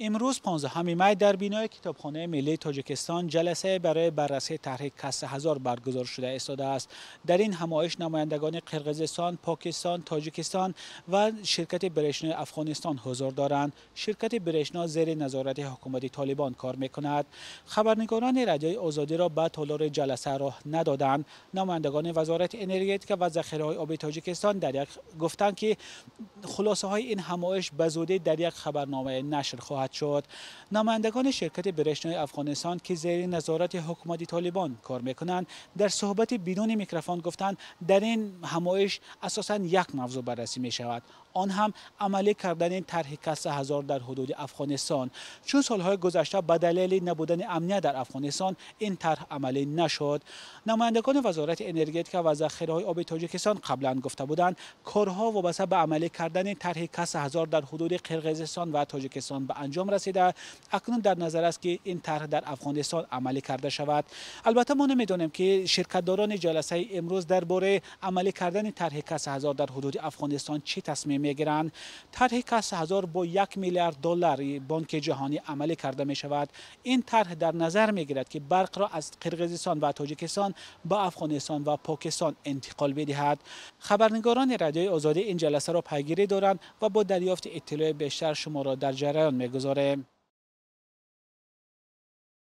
Имрӯз, 15 май, дар бинои Китобхонаи миллии Тоҷикистон ҷаласае барои баррасии тарҳи КАС-1000 баргузор шуда истодааст. Дар ин ҳамоиш намояндагони Қирғизистон, Покистон, Тоҷикистон ва ширкати Брешнои Афғонистон ҳузур доранд. Ширкати Брешно зери назорати ҳукумати Толибон кор мекунад. Хабарнигорони Радиои Озодиро ба толори ҷаласа роҳ надоданд. Намояндагони Вазорати энергетика ва захираҳои оби Тоҷикистон дар як гуфтанд, ки хулосаҳои ин ҳамоиш ба зудӣ дар як хабарнома нашр хоҳад шуд. Намояндагони ширкати Брешнои Афғонистон, ки зери назорати ҳукумати Толибон кор мекунанд, дар суҳбати бидуни микрофон гуфтанд, дар ин ҳамоиш асосан як мавзӯъ баррасӣ мешавад, он ҳам амалӣ кардани тарҳи КАС-1000 дар ҳудуди Афғонистон, чун солҳои гузашта ба далели набудани амният дар Афғонистон ин тарҳ амалӣ нашуд. Намояндагони Вазорати энергетика ва захираҳои оби Тоҷикистон қаблан гуфта буданд, корҳо вобаста ба амалӣ кардани тарҳи КАС-1000 дар ҳудуди Қирғизистон ва Тоҷикистон ба анҷом расида, акнун дар назар аст, ки ин тарҳ дар Афғонистон амалӣ карда шавад. Албатта, мо намедонем, ки ширкатдорони ҷаласаи имрӯз дар бораи амалӣ кардани тарҳи КАС-1000 дар ҳудуди Афғонистон чӣ тасмим мегиранд. Тарҳи КАС-1000 бо 1 миллиард доллари Бонки Ҷаҳонӣ амалӣ карда мешавад. Ин тарҳ дар назар мегирад, ки барқро аз Қирғизистон ва Тоҷикистон ба Афғонистон ва Покистон интиқол бидиҳад. Хабарнигорони Радиои Озодӣ ин ҷаласаро пайгирӣ доранд ва бо дарёфти иттилои бештар шуморо дар ҷараён мегузорем.